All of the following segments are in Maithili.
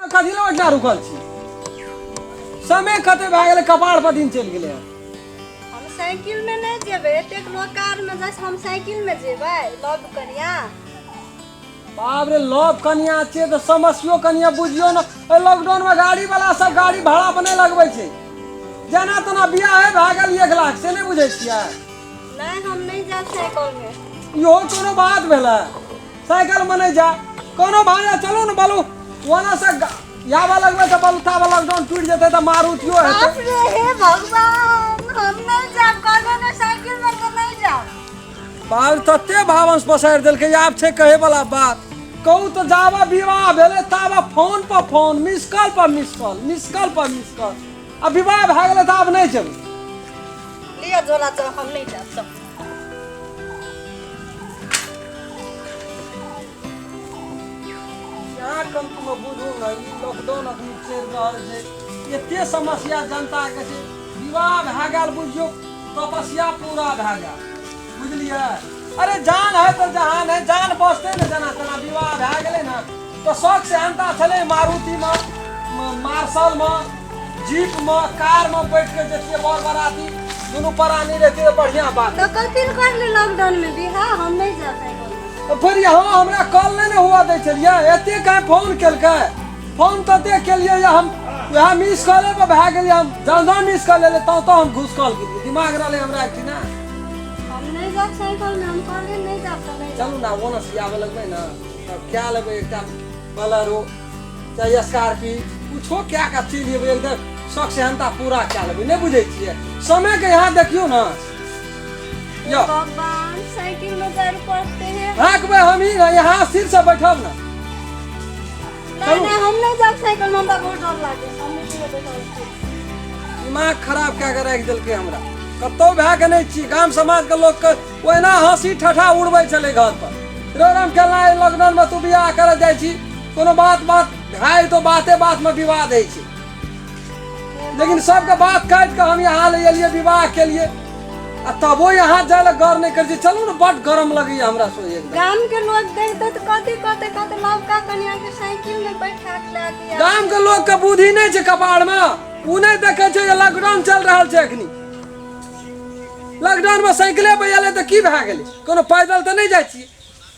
कथी लए ओहिठिना रुकल छी? समय कते भए गेलै, कपार पर दिन चलि गेलै। हम साइकिल में नहीं जेबै, एतेक लोग कार में जाइ छै, हम साइकिल में जेबै लव कनिया। बाप रे, लव कनिया छियै तऽ समस्यो कनिया बुझियौ ने। एहि लॉकडाउन में गाड़ी वाला सब गाड़ी भाड़ा पर नहि लगबै छै, जेना तेना बियाहे भए गेल 1 लाख, से नहि बुझै छियै? नहीं, हम नहीं जाब साइकिल में। इहो कोनो बात भेलै? साइकिल में नहि जा कोनो भाड़ा? चलू ने बलू, ओना से याबऽ लगबै तऽ बलू ताबऽ लॉकडाउन टूटि जेतै तऽ मारुतियो हेतै। बाप रे, हे भगवान, हम नहीं जाब, कहलो ने साइकिल में तो नहीं जाब। बाप, तते भावंश पसारि देलकै, आब छै कहै वाला बात कहू तऽ। जाबऽ विवाह भेलै ताबऽ फोन पर फोन, मिस कॉल पर मिस कॉल, मिस कॉल पर मिस कॉल, आ विवाह भए गेलै तऽ आब नहि जेबै। लिअ झोला, चल, हम नहीं जाब सब। यहाँ कम तुम बुझू ने, ई लॉकडाउन अखनी चलि रहल छै, एते समस्या जनताके छै। विवाह भए गेल, बुझियौ तपस्या पूरा भए गेल, बुझलियै? अरे जान है तऽ जहान है, जान बचतै ने जेना तेना। विवाह भए गेलै ने तऽ शौक सेहनता छलै मारुतिमे, मार्शलमे, जीपमे, कारमे बैठ के जैतियै, बर बराती दुनू प्राणी रहतियै तऽ बढ़िआँ बात। तो कथी लए करली लॉकडाउन में बियाह? हम नहीं जाब साइकिल में। तऽ फेर यहाँ हमरा कॉल नहि ने हुआ दै छलियै, एते काहे फोन केलकै? फोन तऽ एते केलियै जे हम वएह मिस कॉले पर भए गेलियै। हम जँ मिस कॉल एलै तँ तऽ हम घुसकल गेलियै, दिमाग रहलै हमरा एकठिना। हम नहीं जाब साइकिल में, हम कहलियै नहीं जाब तऽ नहीं जाब। चलू ने, ओना सियाबऽ लगबै ने तब क्या लेबै? एकटा बोलेरो चाहे स्कॉर्पियो कुछो कए कऽ चलि जेबै, एकदम शौक सेहनता पूरा कए लेबै। नहि बुझै छियै समयके? यहाँ देखियौ ने यौ। भगवान, साइकिल में जाय पड़ते हैं। हाँकबै हमही ने, यहाँ स्थिर से बैठब ने। नहीं नहीं, हम नहीं जाब साइकिल में, हमरा बहुत डर लागे, हम नहीं जेबै बैठल छी। दिमाग खराब कए कऽ राखि देलकै हमरा। कतहु भए कऽ नहि छी। गाम समाजके लोकके ओहिना हँसी ठठा उड़बै छलै घर पर, रो राम केना लॉकडाउनमे तू बियाह करऽ जाइ छी? कोनो बात बात भए तो बाते बातमे विवाद होइ छै, लेकिन सबके बात काटि कऽ हम यहाँ ले एलियै, विवाह केलियै, आ तबो यहाँ जाय लए गौर नहि करै छी। चलू ने, बड गरम लगैया हमरा सो एकदम। गाम के लोग देखते तऽ कथी कहते? कहते लवका कनिया के साइकिल में बैठा के लए के आयल। गाम के लोग के बुद्धि नहि छै कपार में, ओ नहि देखै छै जे लॉकडाउन चल रहल छै अखनी। लॉकडाउन में साइकिले पर एलै तऽ की भए गेलै? कोनो पैदल तऽ नहि जाइ छियै।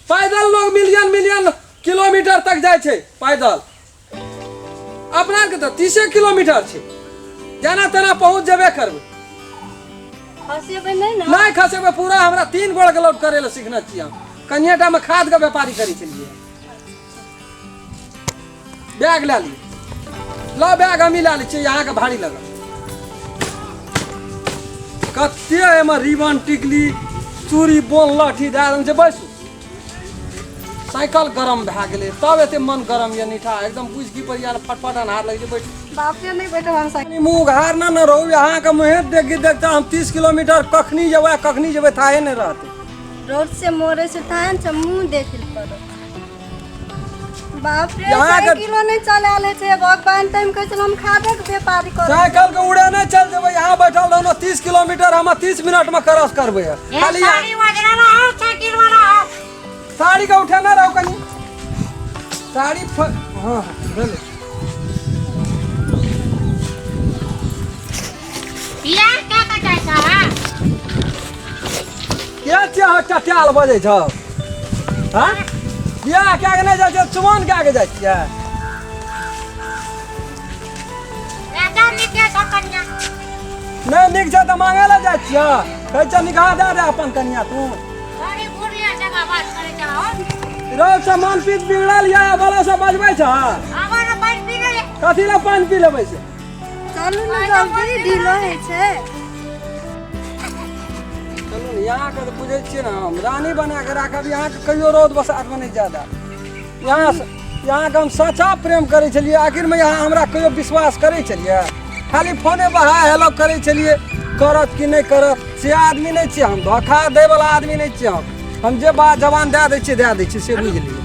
पैदल लोग मिलियन मिलियन किलोमीटर तक जाइ छै पैदल, अपना के तऽ 30 किलोमीटर छै, जेना तेना पहुँच जेबे करबै। खसेबै नहि ने? नहि खसेबै पूरा। हमरा 3 गोड़ के लौट करे लए सीखने छियै हम, कनिए टा मे खाद के व्यापारी करै छलियै। बैग लए लिअ, ल बैग हमही लए लै छियै, अहाँके भारी लगत। कते एहिमे रिबन, टिकली, चूड़ी, बोन, लहठी दए देने छै। बैसू। साइकिल गरम भए गेलै तब एते मन गरम यऽ निठा, एकदम बुझि की पड़िया फटफट अन्हार लगै छै। बैठ। बाप रे, नहीं बैठब हम साइकिल। कनी मुँह घार ना ने रहू, अहाँके मुँहे देखी देखते हम 30 किलोमीटर कखनी जेबै कखनी जेबै थाहे नहि रहतै। रोड से मोड़े से थान से मुंह देख पड़त। बाप रे। साइकिलो नहीं चला ले छै भगवान, टाइम कहै छै हम खादे के व्यापारी करब। साइकिल के उड़ेने चल जेबै, यहाँ बैठल रहू ने। 30 किलोमीटर हम 30 मिनट में क्रॉस करबै। खाली यहाँ- साड़ी वगैरह ना हो, साइकिल वाला हो। साड़ी के उठेने रहू कनी साड़ी हाँ हाँ, भेलै। बियाह क्या का जाय छा? के छियै अहाँ टटाल बजै छौ? हाँ, बियाह कए के नहि जाइ छियै, चुमान कए के जाइ छियै? राजा निके छौ कन्या। नहि नीक छै तऽ मांगे लए जाइ छियै? कहै छियै निकाह दए दे अपन कनिया तू। बड़ी बुढ़िया जगह बात करे छा हो। रौ से मन पीत बिगड़ल यऽ, बोलो से बजबै छ। आबो न, पानि पी ले। कथी लए पानि पी लेबै से? चलू ने जल्दी, ढीलो होइ छै। चलू ने, यहाँके तऽ बुझै छियै ने, हम रानी बना कऽ राखब यहाँके, कहियो रौद बसातमे नहि जादा। यहाँ से यहाँके हम सच्चा प्रेम करै छलियै, आखिरमे यहाँ हमरा कहियो विश्वास करै छलियै? खाली फोने पर हाय हेलो करै छलियै, करत कि नहि करत से आदमी नहि छियै हम, धोखा दैवला आदमी नहि छियै हम। हम जे बात जवान दए दै छियै, दए दै छियै, से बुझि लियै।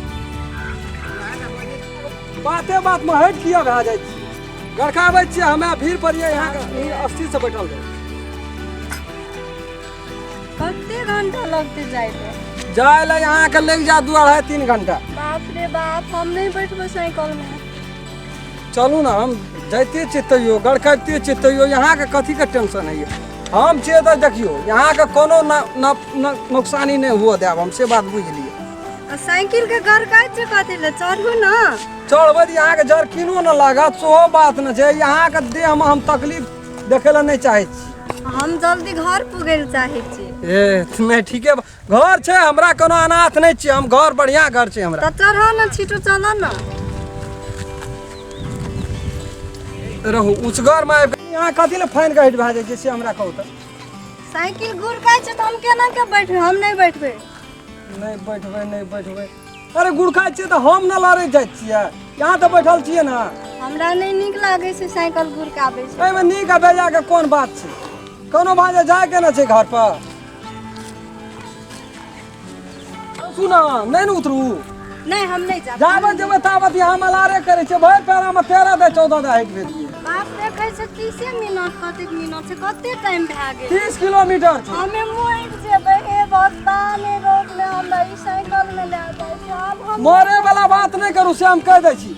बाते बातमे हटि किया भए जाइ छियै? गड़काबै छियै हमे भीड़ पर यऽ, यहाँके स्थिरसँ बैठल रहू। कते घंटा लगते जाइमे? जाय लए अहाँके लागि जायत 2 अढ़ाई 3 घंटा। बाप रे बाप, हम नहीं बैठबै साइकिल में। चलू ने, हम जाइते छियै तैयो गड़काइते छियै तैयो अहाँके कथीके टेंशन होइए? हम छियै तऽ देखियौ अहाँके कोनो नोकसानी नहि हुअ देब हम, से बात बुझि लिअ। आ साइकिल के गड़काइ छै कथी लए? चढ़ू ने। चढ़बै तऽ अहाँके जरकिनो ने लागत, सेहो बात नहि छै। अहाँके देहमे हम तकलीफ देखै लए नहि चाहै छी। हम जल्दी घर पुगै लए चाहै छी। ए नहि, ठीके घर छै हमरा, कोनो अनाथ नहि छियै हम, घर बढ़िआँ घर छै हमरा। तऽ चढ़ो ने छिटू, चलो ने। रहू ऊँचगरमे आबि कऽ अहाँ कथी लए फानि कऽ हटि भए जाइ छियै से हमरा कहू तऽ। साइकिल गुड़काइ छै तऽ हम केना के बैठबै? हम नहि बैठबै। नहि बैठबै, नहि बैठबै। अरे गुड़काइ छियै तऽ हम ने लड़ैत जाइ छियै, यहाँ तऽ बैठल छियै ने। हमरा नहि नीक लागै छै साइकिल गुड़काबै छै। एहिमे नीक आ बेजाके कोन बात छै? कोनो बात जायके ने छै घर पर। सुना नहि ने उतरू। नहि, हम नहि जायब। जाबत जेबै ताबत यहाँ मलारे करै छै, भरि पैरामे 13 दे 14 दे हाइट भेलियै। बाप देखै छै 30 मिनट, कतेक मिनट छै, कते टाइम भए गेल? 30 किलोमीटर छै। हमे मरि जेबै। हे भगवान, हे रोडमे हमरा ई साइकिलमे लए जाइ छै। आब हम मरे वाला बात नहि करू, से हम कहि दै छी।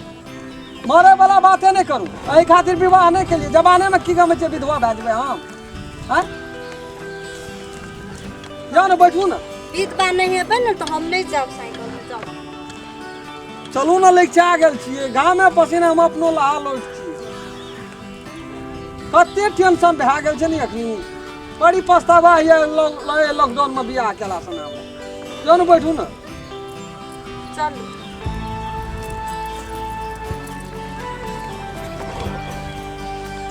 मरे वाला बाते नहि करू। एहि खातिर विवाह नहि केलियै। जवानेमे की गमै छै, विधवा भए जेबै हम? आँय, जाउ ने, बैठू ने। विधवा नहि हेबै ने तऽ हम नहि जायब साइकिलमे, जाउ। चलू ने, लगिचा गेल छियै। गामे पसीना हम अपनो लहा लोट छियै। कते टेंशन भए गेल छै ने अखनी, बड़ी पछतावा होइए लॉकडाउनमे बियाह केला सँ। हमरा जाउ ने, बैठू ने। चलू।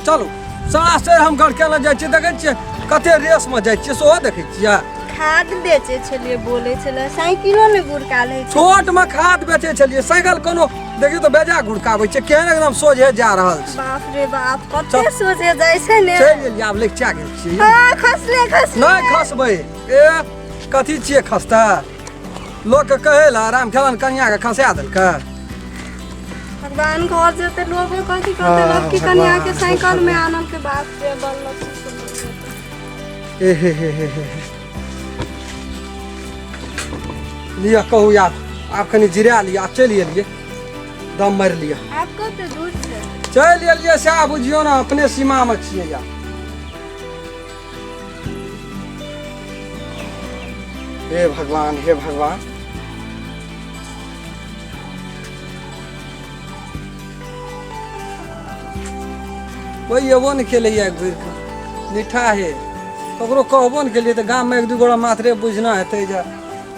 चलू, साँस से हम गड़के लए जाइ छियै। देखै छियै कते रेसमे जाइ छियै, सेहो देखै छियै। खाद बेचै छलियै, बोलै छलै, साइकिलो नहि गुड़काल होइ छै। छोटमे खाद बेचै छलियै, साइकिल कोनो देखियौ तऽ बेजा गुड़काबै छै, केहन एकदम सोझे जा रहल छै। बाप रे बाप, कते सोझे जाइ छै ने। चलि गेलियै, आब लगिचा गेल छियै। हँ, खसले खसले। नहि खसबै। ए कथी छियै खसतै? लोकके कहै लए आराम खेलन कनियाके खसा देलकै। भगवान, घर जेतै लोगो कथी कहतै? हाँ, लड़की कनिया के भगवान, साइकिल में आनल के। बाप रे, बड़ ए हे हे हे हे हे। लिअ कहू, आब आब कनि जिरा लिअ, आब चलि एलियै, दम मारि लिअ। आब कते दूर छै? चलि एलियै सएह बुझियौ ने, अपने सीमामे छियै आब। हे भगवान, हे भगवान। कोइ एबो नहि केलैए घुरि कऽ, निठा हे। ककरो कहबो नहि केलियै तऽ गाममे एक दू गोरा मात्रे बुझना हेतै जे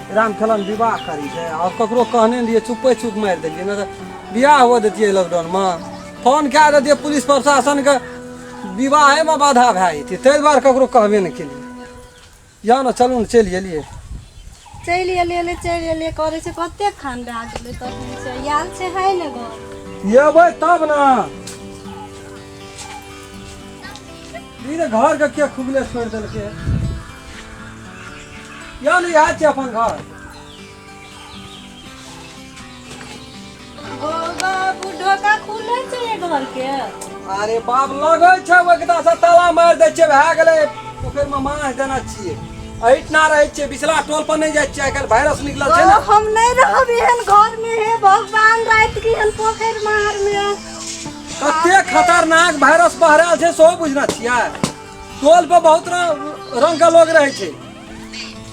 राम खेलन विवाह करी छै। आओर ककरो कहने नहि रहियै, चुपे चुप मारि देलियै, नहि तऽ बियाह हुअ दैतियै लॉकडाउनमे? फोन कए दैतियै पुलिस प्रशासनके, विवाहेमे बाधा भए जेतै। ताहि दुआरे ककरो कहबे नहि केलियै। या ने, चलू ने, चलि एलियै। चलि एलियै, चलि एलियै करै छै, कते खान भए गेलै तखन से आयल छै है ने घर। एबै तब ने। ई तऽ घरके के खुगले छोड़ि देलकै? या ने, इएह छै अपन घर। गो बाबू, ढोका खुले छै घर के? अरे बाप, लगै छै ओकरा से ताला मारि दै छियै, भए गेलै। पोखरिमे माछ देने छियै, एहिठिना रहै छियै, बिचला टोल पर नहि जाइ छियै। आइ काल्हि वायरस निकलल छै ने। ओ, हम नहि रहब एहन घर में। हे भगवान, राति के एहन पोखरि मार में। कते खतरनाक वायरस बहरायल छै सेहो बुझना छियै। टोल पर बहुत रंग के लोग रहै छै,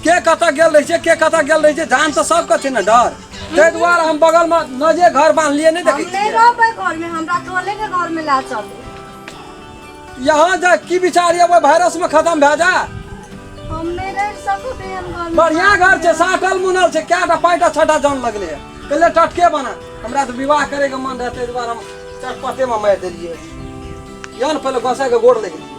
के कतऽ गेल रहै छै, के कतऽ गेल रहै छै, जान तऽ सबके छै ने डर। ताहि दुआरे हम बगलमे नजे घर बान्हलियै, नहि हम देखै नहि छियै? रहबै घर में, हमरा टोले के घर में ला चलू। यहाँ जा की विचार यऽ, ओहि वायरस में खत्म भए जा। हम नहि रहि सकब एहन घर में। बढ़िया घर छै, साटल मुनल छै, कएटा 5टा 6टा जन लगले हँ। पहिले टटके बना। हमरा तऽ विवाह करे के मन रहै, ताहि दुआरे हम चटपटे में मारि देलियै। यऽ ने, पहिले गोसाई के गोड़ लागि लियै।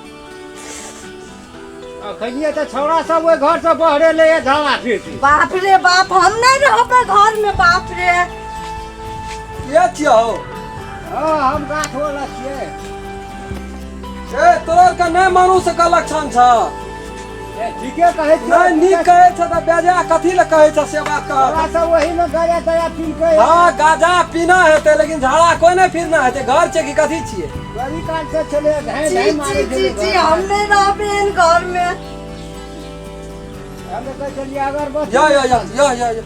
अखनिये तऽ छौड़ा सब ओहि घर से बहरेले ये झाड़ा फिर। बाप रे बाप, हम नहीं रहबै घर में, बाप रे। के छियै हौ? हँ, हम गाछ वाला छियै। ए तोरा के नहि मनुष्य के लक्षण छ। ए, ठीके कहै छियै। नहि नीक कहै छ तऽ बेजा कथी लए कहै छ, से बात कह। छौड़ा सब ओहिमे गया तया पीलकै। हँ, गाजा पीना हेतै लेकिन झाड़ा कोई नहि फिरना हेतै। घर छै कि कथी छियै? बड़ी काल से छलै, धाँइ जी धाँइ मारै जी छलै। जी जी घर। हम नहीं रहबै एहन घर में। हम तऽ कहै छलियै अगरबत्ती। या या या या या या।